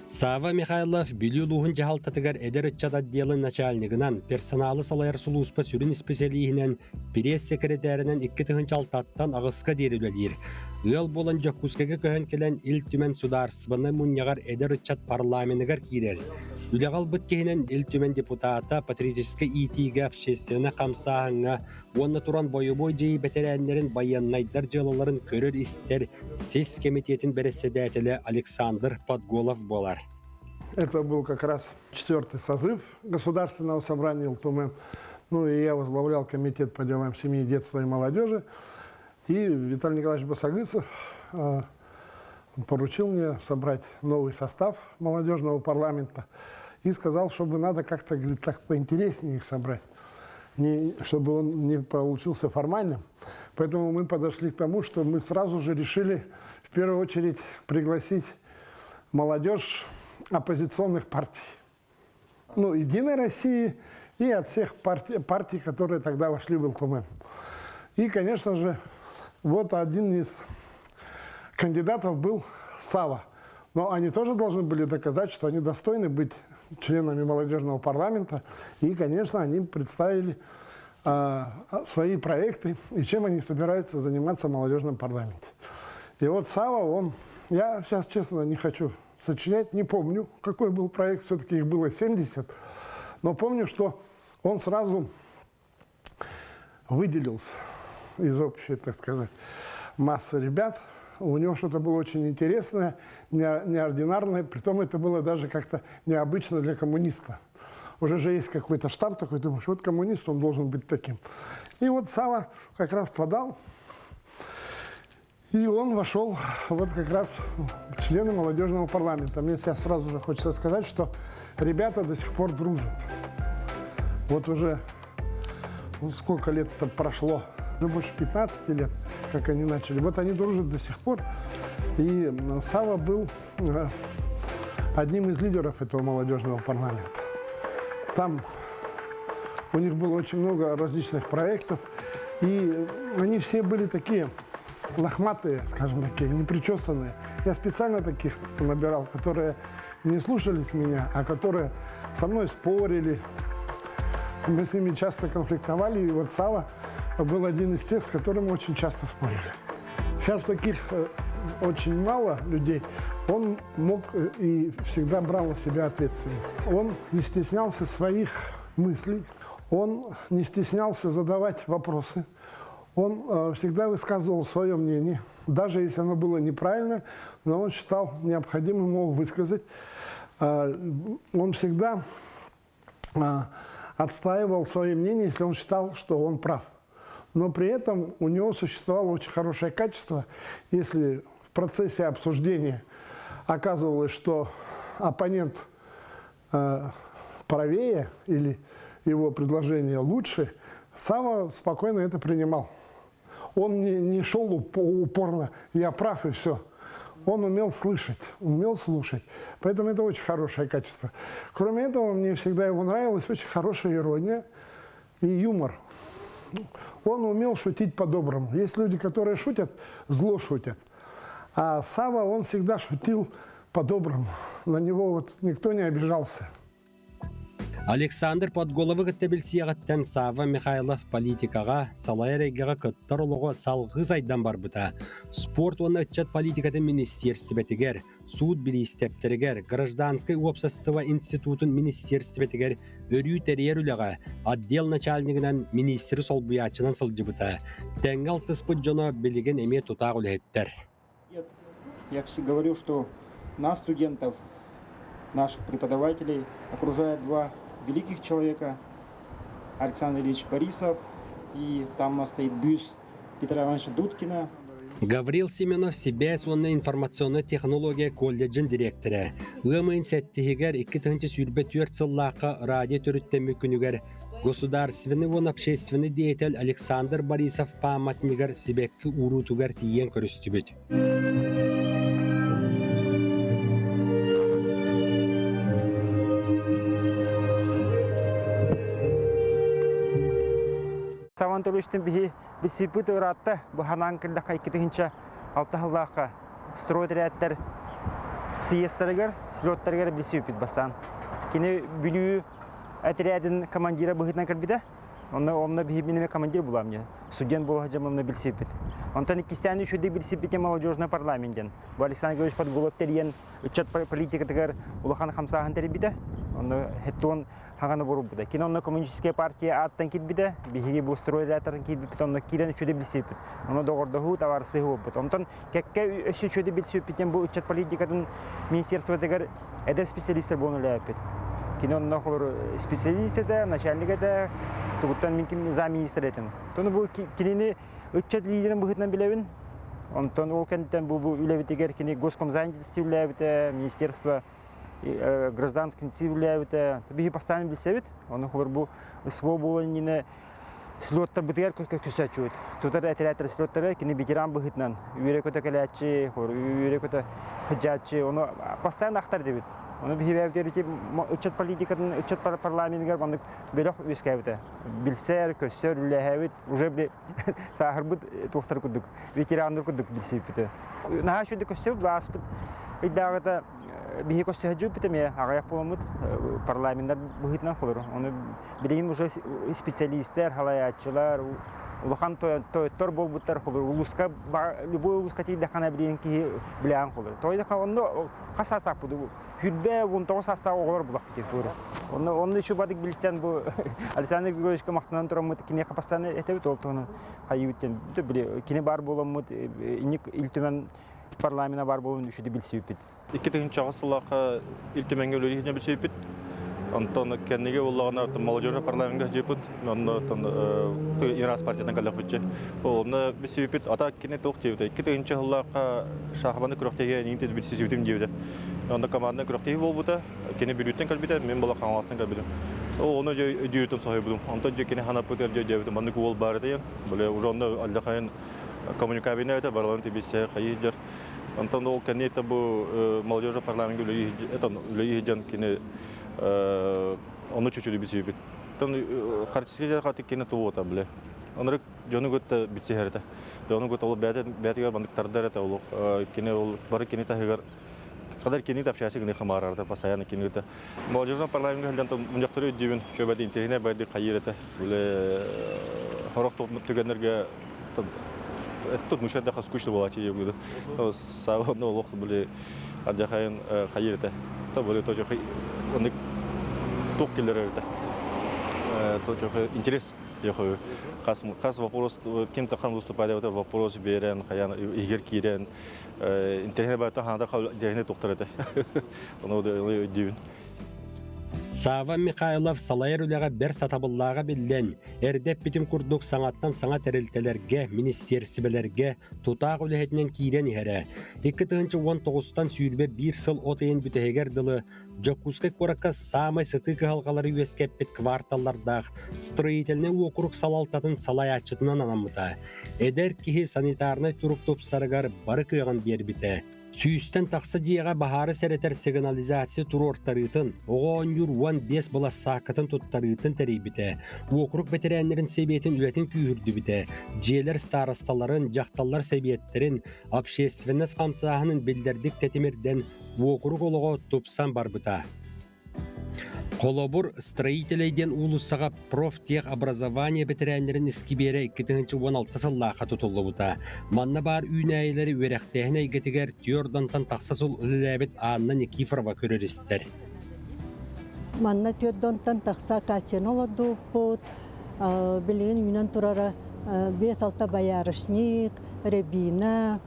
A: Сава Михайлов Бүлүү улууһун дьаһалтатыгар эдэр ыччат отделын начальнигынан, персоналы салайар сулууспа сүрүн исписэлииһинэн, пресс-секретарынан 2006-ттан аҕыска диэри үлэлиир. Ыал буолан Дьокуускайга көһөн кэлэн Ил Түмэн судаарыстыбаннай мунньаҕар эдэр ыччат парламеныгар киирэр. Үлэҕэ ылбыт киһинэн Ил Түмэн депутата патриотическай иитиигэ, общественнай хамсааһыҥҥа уонна туран бойобуой дьайыы бэтэрээннэрин байыаннайдар дьыалаларын көрөр-истэр сис кэмитиэтин бэрэссэдээтэлэ Александр Подголов буолар.
I: Это был как раз четвертый созыв Государственного собрания Ил Тумэн. Ну и я возглавлял комитет по делам семьи, детства и молодежи. И Виталий Николаевич Басагысов поручил мне собрать новый состав молодежного парламента и сказал, чтобы надо как-то, говорит, так поинтереснее их собрать, не, чтобы он не получился формальным. Поэтому мы подошли к тому, что мы сразу же решили в первую очередь пригласить молодежь оппозиционных партий. Ну, Единой России и от всех партий, партий, которые тогда вошли в Ил Тумэн. И, конечно же, вот один из кандидатов был Сава. Но они тоже должны были доказать, что они достойны быть членами молодежного парламента. И, конечно, они представили свои проекты и чем они собираются заниматься в молодежном парламенте. И вот Сава, он, я сейчас, честно, не хочу сочинять, не помню, какой был проект, все-таки их было 70, но помню, что он сразу выделился из общей, так сказать, массы ребят. У него что-то было очень интересное, неординарное, притом это было даже как-то необычно для коммуниста. Уже же есть какой-то штамп такой, думаешь, вот коммунист, он должен быть таким. И вот Сава как раз подал, и он вошел вот как раз в члены молодежного парламента. Мне сейчас сразу же хочется сказать, что ребята до сих пор дружат. Вот уже ну, сколько лет-то прошло, уже больше 15 лет, как они начали. Вот они дружат до сих пор. И Сава был одним из лидеров этого молодежного парламента. Там у них было очень много различных проектов, и они все были такие лохматые, скажем такие, непричесанные. Я специально таких набирал, которые не слушались меня, а которые со мной спорили. Мы с ними часто конфликтовали, и вот Сава был один из тех, с которым мы очень часто спорили. Сейчас таких очень мало людей. Он мог и всегда брал на себя ответственность. Он не стеснялся своих мыслей, он не стеснялся задавать вопросы. Он всегда высказывал свое мнение, даже если оно было неправильно, но он считал необходимым его высказать. Он всегда отстаивал свое мнение, если он считал, что он прав. Но при этом у него существовало очень хорошее качество. Если в процессе обсуждения оказывалось, что оппонент правее или его предложение лучше, Сава спокойно это принимал. Он не шел упорно, я прав и все. Он умел слышать, умел слушать. Поэтому это очень хорошее качество. Кроме этого, мне всегда его нравилась очень хорошая ирония и юмор. Он умел шутить по-доброму. Есть люди, которые шутят, зло шутят. А Сава, он всегда шутил по-доброму. На него вот никто не обижался.
A: Александр Подголовы кытта билсиэҕиттэн Савва Михайлов политикаҕа, салайар эйгэҕэ кыттар олоҕо салҕыы сайдан барбыта. Спорт уонна ыччат политикатын министиэрстибэтигэр, суут бириистэптэригэр, гражданскай уопсастыба институтун министиэрстибэтигэр өрүү тэрийэр үлэҕэ отдел начальнигынан министри солбуйааччынан сылдьыбыта. Тэҥҥэ алтыспыт дьоно билигин эмиэ тутаах үлэһиттэр.
J: Я говорю, что нас, студентов, наших преподавателей, окружает два великих человека, Александр Ильич Борисов, и там у нас стоит бюст Петра Ивановича Дудкина.
A: Гаврил Семенов сибээс уонна информационнай технология колледжын дириэктэрэ. Ыам ыйын сэттиһигэр 2024 сыллаахха радио төрүттэммит күнүгэр государственный уонна общественный деятель Александр Борисов пааматнигар сибэкки уруутугар тиийэн көрүстүбүт.
J: Саван Төлөштен биһи билсиппит ыраатта бу ханаан кэллэххэ 2006 сыллаахха стройотрядтар съезтарыгар, слеттарыгар билсибиппит бастаан. Кини Бүлүү отрядын командира быһыытынан кэлбитэ. Онно онно биһи минеме командир булам диэн. Студент буола сылдьан онно билсибиппит. Онтон иккистээн үчүгэйдик билсибитим молодежный парламент диэн. Бу Александр Григорьевич Подголов тэрийэн ыччат политикатыгар улахан хамсааһын тэрийбитэ. Онно хеттуон хаҥаны бурубута. Кини онно коммунистическая партия ааттан киирбитэ, биһиги бу стройдатарын киирбиппит, онно киирэн үчүгэй билсибиппит. Онно доҕордоһуу, табаарыстыһыы буолбут. Онтон кэккэ өссө үчүгэй билсибиппит бу ыччат политикатын министерствотыгар эдэр специалистар буолан үлэлээппит. Кини онно холору специалист этэ, начальник этэ, тугуттан мин ким замминистр этим. Тону бу кинини ыччат лидерин быһыытынан билэбин. Онтон ол кэнниттэн бу бу үлэбитигэр кини госкомзанительство үлэлээбитэ, министерство гражданский инициатива үлэлээбитэ. Биһи постоянно билсэбит. Ону холор бу СВО буолан иннинэ слеттарбытыгар көсөөччүбүт. Тутар этэрээттэр слеттары кини ветеран быһыытынан үөрэ-көтө кэлээччи, үөрэ-көтө сылдьааччы, ону постоянно ахтар этибит. Ону биһи бэйэбитигэр ыччат политикатын, ыччат парламеныгар маннык бөлөх үөскээбитэ. Билсэр, көрсөр, үлэлэһэбит, уже били сааһырбыт туохтар курдук, ветераннар курдук билсибиппит. Наһаа үчүгэй көстөбүт, ааспыт ыйдааҕыта биһи көстөһөдьүппүт эмиэ аҕыйах буоламмыт парламеннар быһыытынан холору. Ону билигин уже специалистэр, халайааччылар, улахан тойоттор буолбуттар холор улууска любой улууска тиийдэххинэ билигин киһи билээн холор. Тойдоха онно хас саастаахпыт хүрбэ 19 саастаах оҕолор булахпыт диэн Онно онно еще бадык билсэн бу Александр Григорьевичка махтанан тураммыт киниэхэ постоянно этэбит ол туһунан хайыбыт диэн кини баар буоламмыт инник Ил Түмэн парламена баар буолан үчүгэй билсибиппит.
K: 2008 сыллаахха Ил Түмэҥҥэ үлэлиһинэ билсибиппит. Онтон кэннигэ буоллаҕына молодежный парламеҥҥа сылдьыппыт. Онно Ирас партиятын кэллэхпитчи. Онно билсибиппит. Ата кини туох диэбитэ. 2000 сыллаахха шахманы күрэхтэһиигэ эниин билсибитим диэбитэ. Онно команданы күрэхтэһии буолбута. Кини Бүлүүттэн кэлбитэ, мин була Хаҥаластан кэлбитим. Ону дьэ өйдүүрүттэн соһуйбутум. Онтон дьэ кини ханаппытыгар дьэ өйдөөбүтүм. Маннык уол баар этэ. Бile уже онно алдьархайын коммуникабельнай этэ барыларын тибиссе хайыы сылдьар. Онтон ол кэнниэ бу молодежи парламенга үлэлии сылдьан кини ону чучуду билсибиппит. Оттон харчыска хатык кини туота биле. Онорык дьону кытта билсиһэр этэ. Дьону кытта ол бэйэтигэр маннык тардар этэ ол кини ол бары кини таһыгар Кадар кини общайся гыны хамаарарда постоянно кини кытта. Молодежный парламентка сылдьан мунньахтары өйдүүбүн, чөбөт интэриэһинэй байды хайыыр этэ. Үлэ хорох түгэннэргэ тут мушарда скучно было тебе было. Сабы олох были адьахайын хайыыр этэ. То были то оннык туох келер этэ. То интерес хас хас вопрос кем-то хан выступает вопрос берен хаян игер киирен Интэриэһинэй баайта ханата интэриэһинэй туохтар этэ. Ону өйдүүбүн.
A: Сава Михайлов салайар үлэҕэ бэр сатабыллааҕа биллэн, эрдэ эппитим курдук саҥаттан саҥа тэрилтэлэргэ, министиэрсибэлэргэ тутаах үлэһитинэн киирэн иһэрэ. 2019-тан 21 сыл от ыйын бүтэһигэр дылы Дьокуускай куоракка саамай сытыы кыһалҕалары үөскэппит кварталлардаах строительнай уокурук салалтатын салайааччытынан анаммыта. Эдэр киһи санитарнай турук тупсарыгар бары кыаҕын биэрбитэ. Сүүстэн тахса дьиэҕэ баһаары сэрэтэр сигнализация туруортарыытын, оҕо оонньуур 15 былассааккатын туттарыытын тэрийбитэ. Уокурук бэтэрээннэрин сэбиэтин үлэтин күүһүрдүбүтэ. Дьиэлэр старосталарын, дьахталлар сэбиэттэрин, общественность хамсааһынын биллэрдик тэтимирдэн уокурук олоҕо тупсан барбыта. Холобур, Строителей диэн уулуссаҕа профтехобразование бэтэрээннэрин искибиэрэ 2016 сыллаахха тутуллубута. Манна баар үүнээйилэри үөрэхтээһин эйгэтигэр түөрт тахса сыл үлэлээбит Анна Никифорова көрөр-истэр.
L: Манна түөрт тахса акацияны олордубуппут. Билигин үүнэн турара 5-6 боярышник, рябина,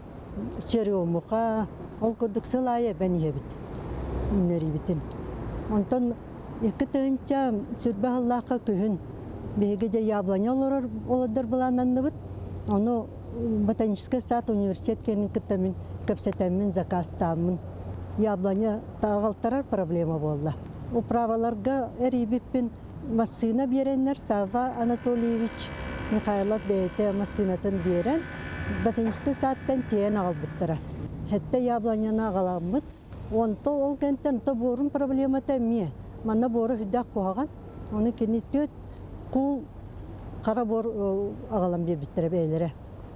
L: черемуха, ол курдук сыл аайы эбэн иһэбит үүннэриибитин. Онтон 2 тыһыынча 20 сыллаахха күһүн биһиги дьэ яблоня олорор олордор былааннанныбыт. Ону ботанический сад университет кэнин кытта мин кэпсэтэммин, заказтааммын яблоня таҕалтарар проблема буолла. Управаларга эрийбиппин массыына биэрэннэр Савва Анатольевич Михайлов бэйэтэ массыынатын биэрэн ботанический садтан тиэйэн аҕалбыттара. Хэттэ яблоняны аҕаламмыт. Онто ол кэнтэн то буорун проблемата эмиэ. Манна буору хүдэх куһаҕан. Ону кини түөт куул хара буор аҕалан биэрбиттэрэ бэйэлэрэ.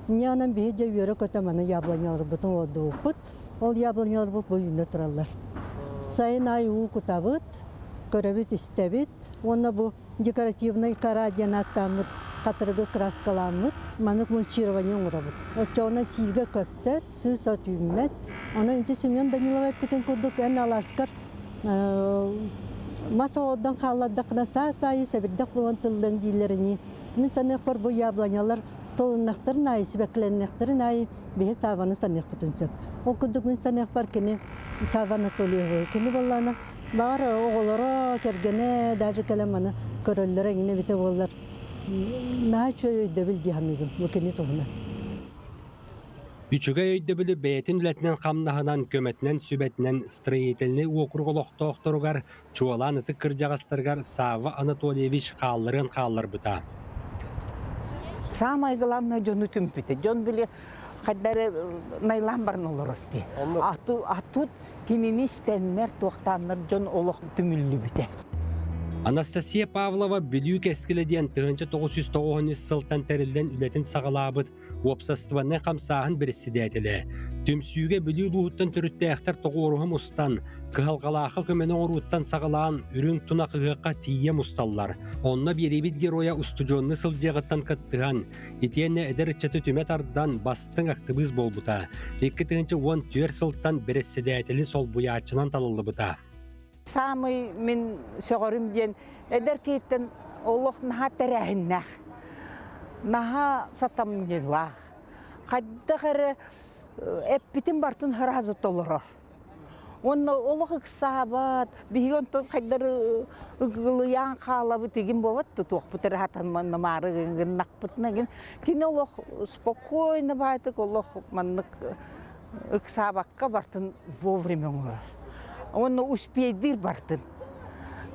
L: Ньанан биһи дьэ үөрэ көтө маны яблоняларбытын олордубуппут. Ол яблоняларбыт бу үүнэ тураллар. Сайын аайы уу кутабыт, көрөбүт, истэбит. Уонна бу декоративный кора диэн ааттааммыт хатырыгы краскаламмыт, маннык мульчирование оҥоробут. Оччоҕуна сиигэ көппөт, сыыс от үүммэт. Онон ити Семен Данилов эппитин курдук эн алааскар мас олордон хааллардаххына саас аайы сэбирдэх булан тыллыаҥ дииллэринии мин саныахпар бу яблонялар тылыннахтарын аайы сибэккилэннэхтэрин аайы биһи Савваны саныахпытын сөп. Ол курдук мин саныахпар кини Савва Анатольевы кини буоллаана баҕар оҕолоро кэргэнэ даже кэлэн маны көрөллөрө эҥинэ эбитэ буоллар наһаа үчүгэй өйдөбүл дии саныыбын бу кини туһунан.
A: Үчүгэй өйдөбүлү бэйэтин үлэтинэн хамнаһынан, көмөтүнэн, сүбэтинэн строительнай уокурук олохтоохторугар, чуолаан ытык кырдьаҕастарыгар Савва Анатольевич хаалларыан хаалларбыта.
M: Самое главное дьону түмпүтэ. Дьон били хайдары найлаан баран олорор дии. А тут кинини истэннэр, туохтааннар дьон олох түмүллүбүтэ.
A: Анастасия Павлова Бүлүү кэскилэ диэн 1993 сылтан тэриллэн үлэтин саҕалаабыт уопсастыбаннай хамсааһын бэрэссэдээтэлэ. Түмсүүгэ Бүлүү улууһуттан төрүттээхтэр тоҕуоруһа мустан, кыһалҕалаахха көмөнү оҥорууттан саҕалаан үрүҥ тунах ыһыахха тиийэ мусталлар. Онно биэриибит геройа устудьуоннуу сылдьыаҕыттан кыттыһан, итиэннэ эдэр ыччаты түмэ тардан бастыҥ актыбыыс буолбута. 2014 сылтан бэрэссэдээтэли солбуйааччынан талыллыбыта.
M: Саамай мин сөҕөрүм диэн эдэр киһиттэн олох наһаа тэрээһиннээх, наһаа сатамньылаах, хайдах эрэ эппитин бартын сразу толорор. Уонна олох ыксаабат, биһиги онтон хайдары ыгылыйаан хаалабыт игин буолбат туохпут эрэ хатан маары гыннахпытына гин кини олох спокойно баайтык олох маннык ыксаабакка бартын вовремя оҥорор. Уонна успейдыыр бартын.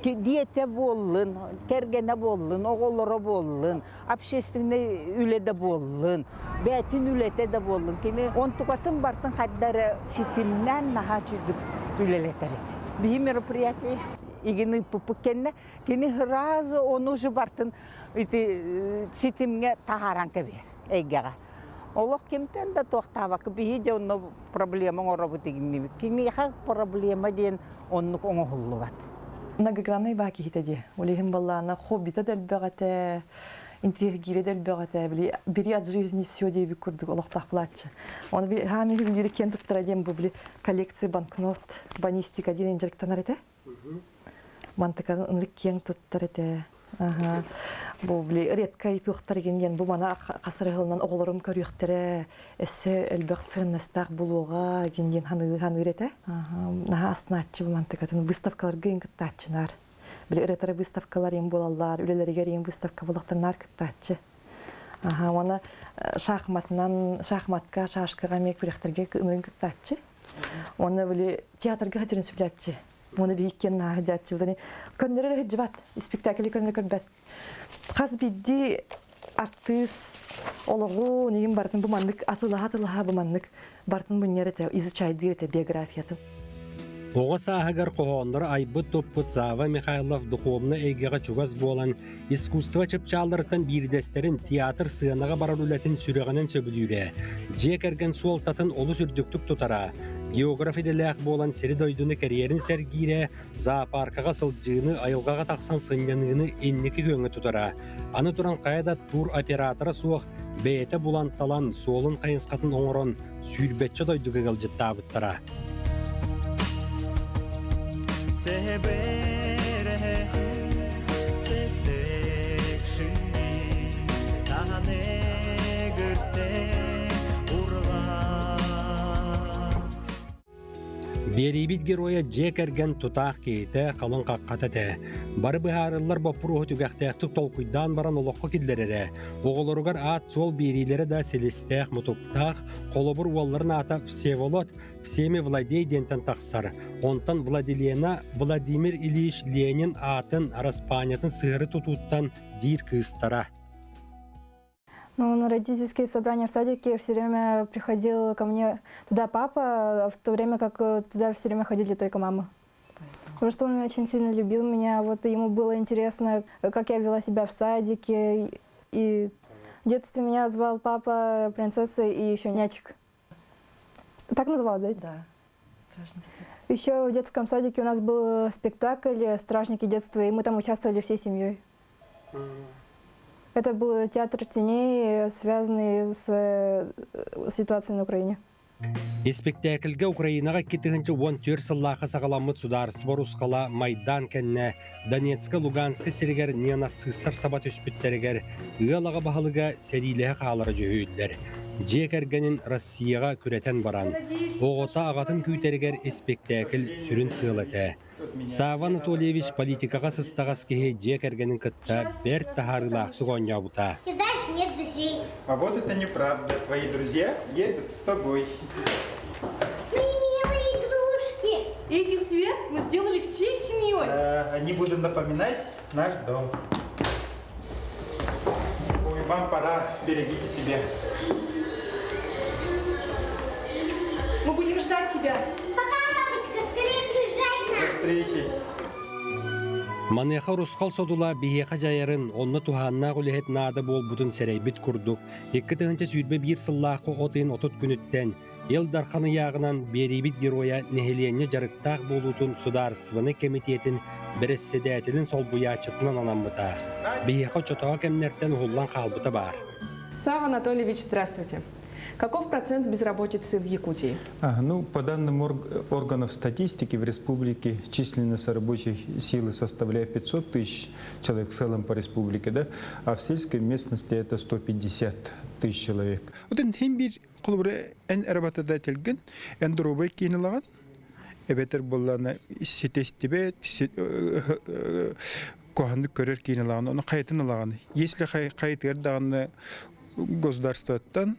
M: Диэтэ буоллун, кэргэнэ буоллун, оҕолоро буоллун, общественный үлэ да буоллун, бээтин үлэтэ да буоллун. Кини онтукатын бартын хайда эрэ ситимнээн наһаа үчүгдүк үлэлэтэр этэ. Биһи мероприятие игин ыыппыппыт кэннэ кини сразу ону уже бартын ити ситимҥэ таһааран кэбиһэр эйгэҕэ. Олох кимтэн да туохтаабакка биһи дьэ онно проблема оҥоробут игиннибит. Киниэхэ проблема диэн оннук оҥоһуллубат.
G: Многогранный баа киһитэ дии. Ол иһин баллаана хоббита да элбэх этэ, интириэһиргиирэ да элбэх этэ. Били бери от жизни все диэбит курдук олохтоох булааччы. Оны били хаами хүллүүрү киэн туттара диэн бу били коллекция банкнот банистика диэн дьарыктанар этэ. Мантыканы ынырык киэҥ туттар этэ. Аха. Бу били редкай туохтар игин диэн бу мана хасырыһылынан оҕолорум көрүөхтэрэ, өссө элбэх ценностаах булуоҕа игин диэн ханыыр ханыыр этэ. Аха. Наһаа астынааччы бу мантыкатын выставкаларга иин кыттааччынаар. Били ретро выставкалар иин буолаллар, үлэлэригэр иин выставка булахтарнаар кыттааччы. Аха, уонна шахматынан, шахматка, шашкаҕа эмиэ күрэхтэргэ ынырын кыттааччы. Уонна били театрга хатырын сүлээччи. Уонна биһиккиэн нааһы дьааччы. Көннөрөр сылдьыбат, спектакль көннөрө көрбөт. Хас биирдии артыыс олоҕу нигин барытын бу маннык атылаһа атылаһа бу маннык барытын мунньар этэ, изучайдыыр этэ биографиятын.
A: Оҕо сааһыгар хоһооннору айбыт-туппут Сава Михайлов духуобунай эйгэҕэ чугас буолан, искусство чыпчаалларыттан биирдэстэрин театр сыанаҕа барар үлэтин сүрэҕинэн сөбүлүүрэ, дьиэ кэргэн суолтатын олус үрдүктүк тутара, географ идэлээх буолан сири-дойдуну кэрийэрин сэргиирэ, зоопаркаҕа сылдьыыны, айылҕаҕа тахсан сынньаныыны инники күөҥҥэ тутара. Аны туран хайа да тур оператора суох, бэйэтэ булан-талан, суолун хайысхатын оҥорон, сүүрбэччэ дойдуга ыалдьыттаабыттара. Биэриибит геройа дьиэ кэргэн тутаах киһитэ, халыҥ хаххата этэ. Бары быһаарыллар боппуруоһу түгэхтээхтик толкуйдаан баран олоххо киллэрэрэ. Оҕолоругар аат-суол биэриилэрэ да силистээх-мутуктаах, холобур уолларын аата Всеволод Всеми владей диэнтэн тахсар. Онтон Владилена Владимир Ильич Ленин аатын араспаанньатын сыһыары тутууттан диир кыыстара.
N: Ну, на родительские собрания в садике все время приходил ко мне туда папа, в то время как туда все время ходили только мамы. Потому что он очень сильно любил меня, вот ему было интересно, как я вела себя в садике. И в детстве меня звал папа принцессой и еще нячик. Так называлось, да?
G: Да. Стражники детства.
N: Еще в детском садике у нас был спектакль «Стражники детства», и мы там участвовали всей семьей. Это был театр теней, связанный с ситуацией на Украине.
A: Испэктээкилгэ Украинаҕа 2014 сыллаахха саҕаламмыт судаарыстыба урусхала Майдан кэннэ Донецка, Луганска сиригэр неонацистар саба түспүттэригэр ыал аҕа баһылыга сэриилэһэ хаалара дьүһүйүллэр. Дьиэ кэргэнин Россияҕа күрэтэн баран, оҕото аҕатын күүтэригэр испэктээкил сүрүн сыала этэ. Савва Анатольевич политикаҕа сыстаҕас киһи дьиэ кэргэнин кытта бэрт таһаарыылаахтык оонньообута.
O: Ты дальше нет друзей.
P: А вот это неправда. Твои друзья едут с тобой.
O: Мои милые игрушки.
Q: Этих зверят мы сделали всей семьей.
P: Да, они будут напоминать наш дом. Ой, вам пора. Берегите себя.
Q: Мы будем ждать тебя.
O: Пока, папочка, скорее приезжай к нам.
P: До встречи.
A: Маныаха урусхал содула биһиэхэ дьайарын, онно туһааннаах үлэһит наада буолбутун сэрэйбит курдук, 2021 сыллаахха от ыйын 30 күнүттэн Ил Дархан ыйааҕынан биэриибит геройа нэһилиэнньэ дьарыктаах буолуутун судаарыстыбаннай кэмитиэтин бэрэссэдээтэлин солбуйааччытынан анаммыта. Биһиэхэ оччотооҕу кэмнэртэн уһуллан хаалбыта баар.
R: Савва Анатольевич, здравствуйте. Каков процент безработицы в Якутии?
P: А, ну, по данным органов статистики, в республике численность рабочей силы составляет 500 тысяч человек в целом по республике, да, а в сельской местности это 150 тысяч человек. Отон хин бир холобура эн работодательгин эн доруобай киин ылаҕын эбэтэр буоллаана ситестибэт куһаҕаннык көрөр киин ылаҕын ону хайатын ылаҕын если хайытыгар даҕаны государствоттан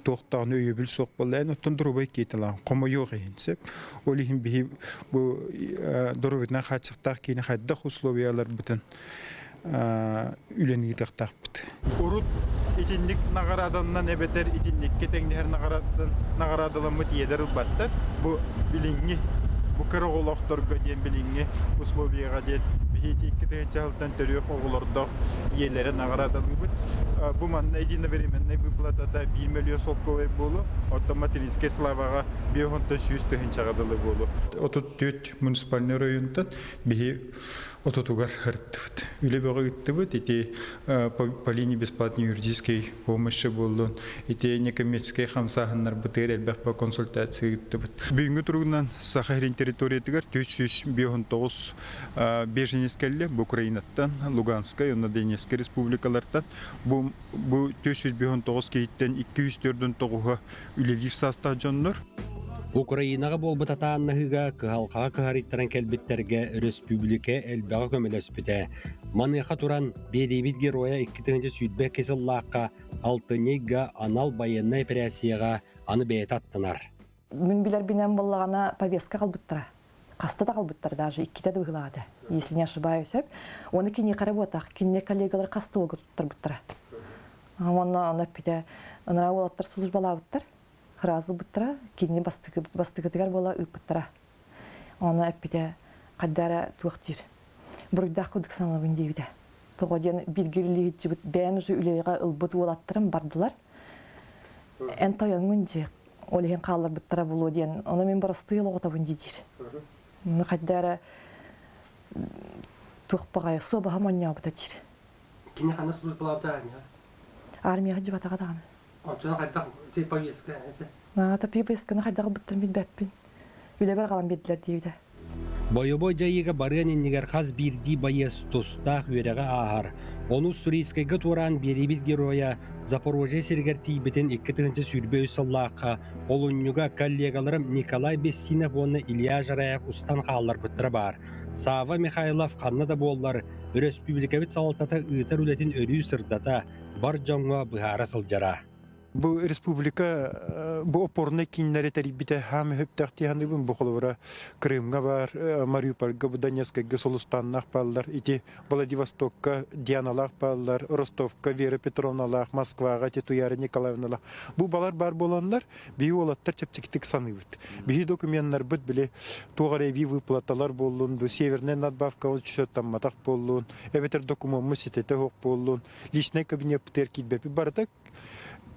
P: туох даҕаны өйөбүл суох буолла эн оттон доруобай киин ылаҕын хомойуох иһин сөп ол иһин биһи бу доруобуйтан хааччахтаах киини хайдах условияларбытын үлэни ыытыахтаахпыт. Урут итинник наҕарааданан эбэтэр итинниккэ тэҥнэһэр наҕараадаламмыт ийэлэр ылбаттар. Бу билиҥҥи бу кыра оҕолоохторго диэн билиҥҥи условияҕа диэн биһиги 2000 сылтан төрүөх оҕолордоох ийэлэрэ наҕараадалыыбыт. Бу манна единовременнай выплатата 1 мөлүйүөн солкуобай буолуо, оттон материнскай славаҕа 5 100 тыһыынчаҕа дылы буолуо. 34 муниципальный районтан биһи отутугар ырыттыбыт. Үлэ бөҕө ыыттыбыт. Ити по линии бесплатной юридической помощи буоллун, ити некоммерческай хамсааһыннарбытыгар элбэх по консультация ыыттыбыт. Бүгүҥҥү туругунан Саха сирин территориятыгар 459 беженец кэллэ. Бу Украинаттан, Луганскай уонна Донецкай республикалартан. Бу, бу 459 киһиттэн 249-а үлэлиир саастаах дьоннор.
A: Украинаҕа буолбут атааннаһыыга кыһалҕаҕа кыһарыйтаран кэлбиттэргэ өрөспүүбүлүкэ элбэҕи көмөлөспүтэ. Маныаха туран, биэриибит геройа 2022 сыллаахха алтынньы ыйга анал байыаннай эпэрээссийэҕэ аны бэйэтэ аттанар.
G: Мин билэрбинэн буоллаҕына повестка халбыттара. Хаста да халбыттар даже иккитэ да быһыылаата. Если не ошибаюсь, Оны киниэхэ эрэ буотах, киниэ коллегалар хаста уолга туттарбыттара. Уонна аны эппитэ, ыныраа уолаттар службалаабыттар, ыраас ылбыттара, кинини бастакытыгар буола ыыппыттара. Оны эппитэ хайдара туох диир. Буруйдаах курдук сананабын диэбитэ. Тоҕо диэн бииргэ үлэлиһиччибит бэйэм уже үлэҕэ ылбыт уолаттарым бардылар. Эн тойоҥҥун дьиэ ол иһин хаалларбыттара буолуо диэн ону мин боростуой олоҕотобун диир. Ну хайдара туох баҕайы суобаһа монньообута диир.
A: Кини ханна службалаабыта армияҕа?
G: Армияҕа дьыбатаҕа даҕаны.
A: Ончуна хайдах ти повестка этэ?
G: Аата повестканы хайдах ылбыттарын билбэппин. Үлэбэр аҕалан биэрдилэр диэбитэ.
A: Бойобуой дьайыыга барыан иннигэр хас биирдии байыас тустаах үөрэҕи ааһар. Ону Уссурийскайга туораан биэриибит геройа Запорожье сиригэр тиийбитин 2023 сыллаахха олунньуга коллегаларым Николай Бестинов уонна Илья Жараев устан хаалларбыттара баар. Савва Михайлов ханна да буоллар, өрөспүүбүлүкэбит салалтата ыытар үлэтин өрүү сырдата, бар дьоҥҥо быһаара сылдьара.
P: Бу республика бу опорнай кииннэри тэрийбитэ хаам өһөптөөх тиһаныбын бу холобура Крымҥа бар, Мариупольга, бу Донецкайга Сулустаннаах бааллар, ити Владивостокка Дианалаах бааллар, Ростовка Вера Петровналаах, Москваҕа ити Туяра Николаевналаах. Бу балар баар буоланнар, биһи уолаттар чэпчэкитик саныыбыт. Биһи докуменнарбыт били туох эрэ эбии выплаталар буоллун, бу северная надбавка учуоттамматах буоллун, эбэтэр докумуоммут ситэтэ суох буоллун, личнай кабинеппытыгар киирбэппит барыта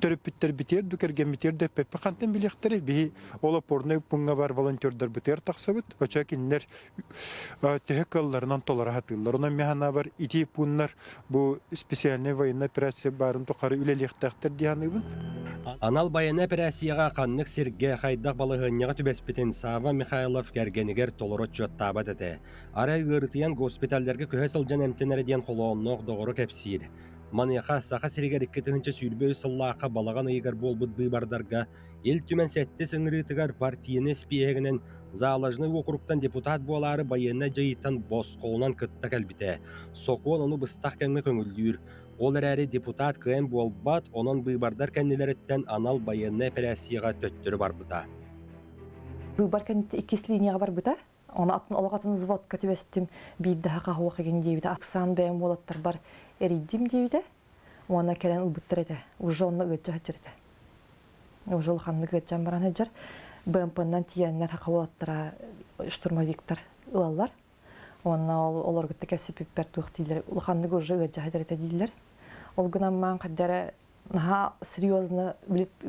P: төрөппүттэрбитигэр да кэргэммитигэр да эппэппит хантан билиэхтэрэй биһи ол опорнай пууҥҥа бар волонтердарбытыгар тахсабыт очо кинилэр төһө кыалларынан толоро сатыыллар онон мин санаабар ити пууннар бу специальная военная операция баарын тухары үлэлиэхтээхтэр дии саныыбын.
A: Анал байыаннай эпэрээссийэҕэ ханнык сиргэ хайдах балаһыанньаҕа түбэспитин Савва Михайлов кэргэнигэр толору отчуоттаабат этэ. Арай ыарытыйан госпиталларга көһө сылдьан эмтэнэрэ диэн холоонноох доҕоро кэпсиир. Маныаха Саха сиригэр 2023 сыллаахха балаҕан ыйыгар буолбут быыбардарга Ил Түмэн сэттис ыҥырыытыгар партияны испииһэгинэн Заложный уокуруктан депутат буолаары байыаннай дьайыыттан босхолунан кытта кэлбитэ. Сокуон ону быстах кэмҥэ көҥүллүүр. Ол эрээри депутат кыайан буолбат, онон быыбардар кэннилэриттэн анал байыаннай эпэрээссийэҕэ төттөрү барбыта.
G: Быыбар кэнниттэн иккис линияҕа барбыта. Оны атын олох атын взводка түбэстим, биирдэ хаһуох игин диэбитэ. Оксан бэйэм уолаттарбар эрийдим диэбитэ. Уонна кэлэн ылбыттар этэ. Уже онно ыаддьа сылдьар этэ. Уже улаханнык ыаддьан баран сылдьар. БМП-нан тиийэннэр хаха уолаттара штурмовиктар ылаллар. Уонна ол олоргутта кэпсэппиппэр туох дииллэр, улаханнык уже ыаддьа сылдьар этэ дииллэр. Ол гынан маан хайдара наһаа серьезно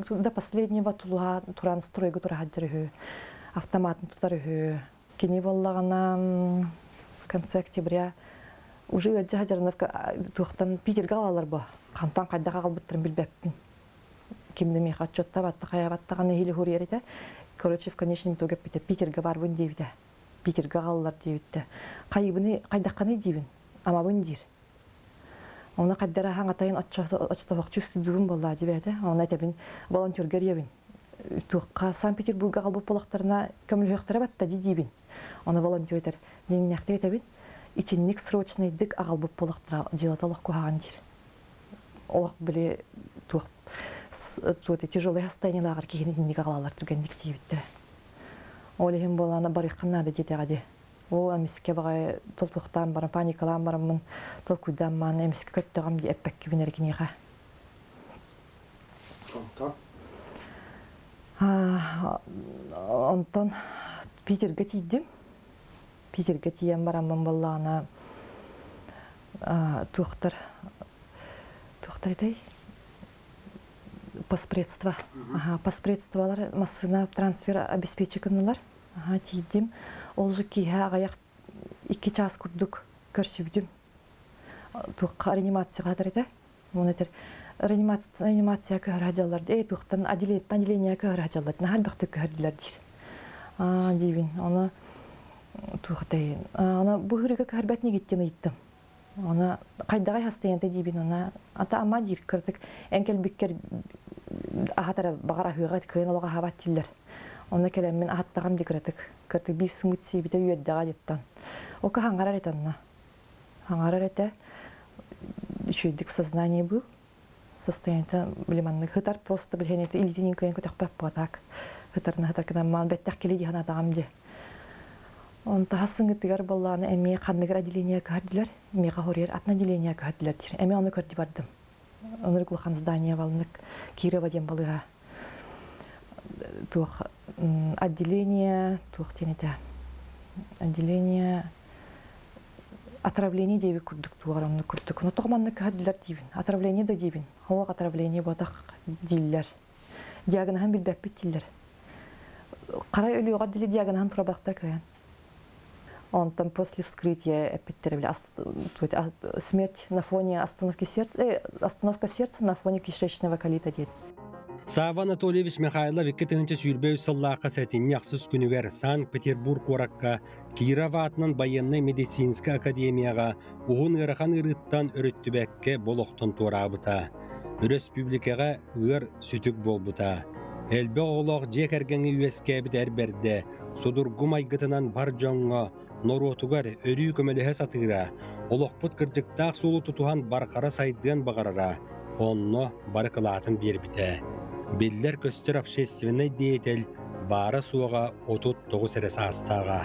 G: до последнего тулуһа туран стройга тура сылдьар үһү, автоматын тутар үһү. Кини буоллаҕына в конце октября уже ыалдьа сылдьарыновка туохтан Питергэ аҕалаллар бу. Хантан хайдах аҕалбыттарын билбэппин. Ким да миэхэ отчуоттаабатта хайаабаттаҕына иһили хуруйар этэ. Короче, в конечном итоге эппитэ Питергэ барбын диэбитэ. Питергэ аҕаллар диэбиттэ. Хайыбыны хайдахханый диибин. Амабын диир. Оны хайдара хаҥатайын оччотоһохчу устудугум буоллаа дьибээтэ. Оны этэбин волонтерга эрийэбин. Туохха Санкт-Петербурга аҕалбыт буолахтарына көмөлөһүөхтэрэ батта дии диибин. Оны волонтер этэр. Дьиҥнээхтик этэбин. Ичинник срочнайдык аҕалбыт буолахтара дьыалата олох куһаҕан диир. Олох били туох тяжелый состояниелааҕар киһини итинник аҕалаллар түргэнник диэбиттэрэ. Ол иһин буолаана барыаххын наада диэтэҕэ дии. Оо, эмискэ баҕайы толкуйдаан баран, паникалаан бараммын, толкуйдаан мааны эмискэ көттөҕүм дии эппэккибин эрэ киниэхэ.
A: Онтон?
G: Онтон Питергэ тиийдим. Питергэ тиийэн бараммын буоллаҕына туохтар туохтар этэй поспредство. Ага, поспредстволар массыына трансфер обеспечи гыннылар. Аһаа тиийдим. Ол же киэһэ аҕыйах икки чаас курдук көрсүбүтүм. Туохха реанимацияҕа этэр этэ. Уонна этэр реанимация көһөрө сылдьаллар. Ээ туохтан отделение көһөрө сылдьаллар. Наһаа элбэхтик көһөрдүлэр диир. Аа диибин. Ону туох этэй? Аны бу ыарыыга көһөрбөт нигиттин ыйыттым. Оны хайдаҕай хастайанта диибин она ата ама диир кырдык эн кэлбиккэр аһатара баҕар аһыаҕа кыайан олох аһаабат дииллэр. Онно кэлэммин аһаттаҕым ди кыратык. Кырдык биир сымыт сиэбитэ үөрдэҕэ диттан. Ока хаҥарар этэ онно. Хаҥарар этэ үчүгэйдик сознание был. Состояние били маннык хытар просто билһэнити илиитин кыайан көтөхпөт буотаак. Хытарына хытар гынан маан бэттэх кили диһан атаҕам ди. Онтаһа сыҥытыгар боллааны эмиэ ханныгар отделение көһөрдүлэр, миэхэ хоруйар атын отделение көһөрдүлэр диир. Эмиэ ону көрдүү бардым. Ынырык улахан здание балнык Кирова диэн балыыһа. Туох отделение, туох диэн этэ. Отделение отравление диэбит курдук туох оннук курдук. Но тоҕо маннык кыһадылар диибин. Отравление да диибин. Хоох отравление буотах дииллэр. Диагноһын билбэппит дииллэр. Хара өлүөҕэ дили диагноһын турабахтар кыайан. Онтон после вскрытия эппиттэрэ смерть на фоне остановки сердца, остановка сердца на фоне кишечного колита диэн.
A: Савва Анатольевич Михайлов 2023 сыллаахха сэтинньи ахсыс күнүгэр Санкт-Петербург куоракка Киров аатынан байыаннай медицинскэй академияҕа уһун ыарахан ыарыыттан өрүттүбэккэ болохтон туораабыта. Өрөспүүбүлүкэҕэ ыар сүтүк буолбута. Элбэх оҕолоох дьиэ кэргэҥҥэ үөскээбит эр бэрдэ судургу майгытынан бар дьоҥҥо, норуотугар өрүү көмөлөһө сатыыра, олохпут кырдьыктаах суолу тутуһан барҕара сайдыан баҕарара, онно бары кылаатын биэрбитэ. Биллэр-көстөр общественнай деятель баара-суоҕа 39 эрэ саастааҕа.